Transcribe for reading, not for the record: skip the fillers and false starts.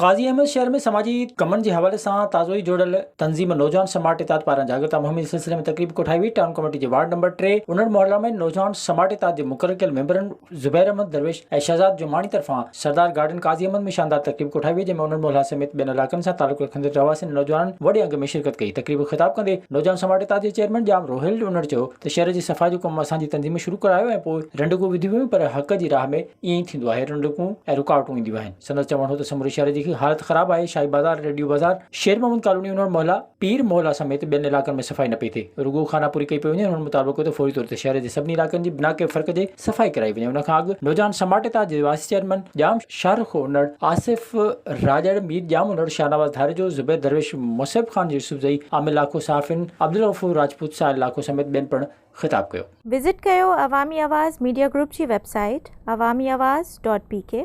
قاضي احمد شهر ۾ سماجي ڪمن جي حوالي سان تازو ئي جوڙيل تنظيم نوجوان سماٽ اتحاد پاران جاڳرتا مهم جي سلسلي ۾ تقريب ڪوٺائي وئي. ٽائون ڪميٽي جي وارڊ نمبر 3 انڙ محلا ۾ نوجوان سماٽ اتحاد جي مقرر ڪيل ميمبرن زبير احمد درويش ۽ شهزاد جماڻي طرفان سردار گارڊن قاضي احمد ۾ شاندار تقريب ڪوٺائي وئي جنهن ۾ انڙ محلا سميت ٻين علائقن سان تعلق رکندڙ رهواسين ۽ نوجوانن وڏي انگ ۾ شرڪت ڪئي. تقريب کي خطاب ڪندي نوجوان سماٽ اتحاد جي چيئرمين ڄام روهيل انڙ چيو ته شهر جي صفائي جو ڪم اسان جي تنظيم شروع ڪرايو ۽ پوء رنڊڪون وڌيون ويون پر حق جي راهه ۾ ائين ئي ٿيندو آهي رنڊڪون ۽ رڪاوٽون اينديون آهن. سندس چوڻ هو ته سموري شهر جي حالت خراب آهي، شاهي بازار، ريڊيو بازار، شير محمد ڪالوني، انڙ محلا، پير محلا سميت ٻين علائقن ۾ صفائي نه پئي ٿئي، رڳو خانه پوري ڪئي پئي وڃي، هنن مطالبو ڪيو ته فوري طور تي شهر جي سڀني علائقن جي بنا ڪنهن فرق جي صفائي ڪرائي وڃي، ان کان اڳ نوجوان سماٽ اتحاد جي وائيس چيئرمين ڄام شاهرخ انڙ، آصف راڄڙ، مير ڄام انڙ، شاهنواز ڌاريجو، زبير درويش، مصعب خان يوسفزئي، عامر لاکو، صحافين عبدالغفور راجپوت، ساحل لاکو سميت ٻين پڻ خطاب ڪيو. وزٽ ڪيو عوامي آواز ميڊيا گروپ جي website Awami Awaz dot P K.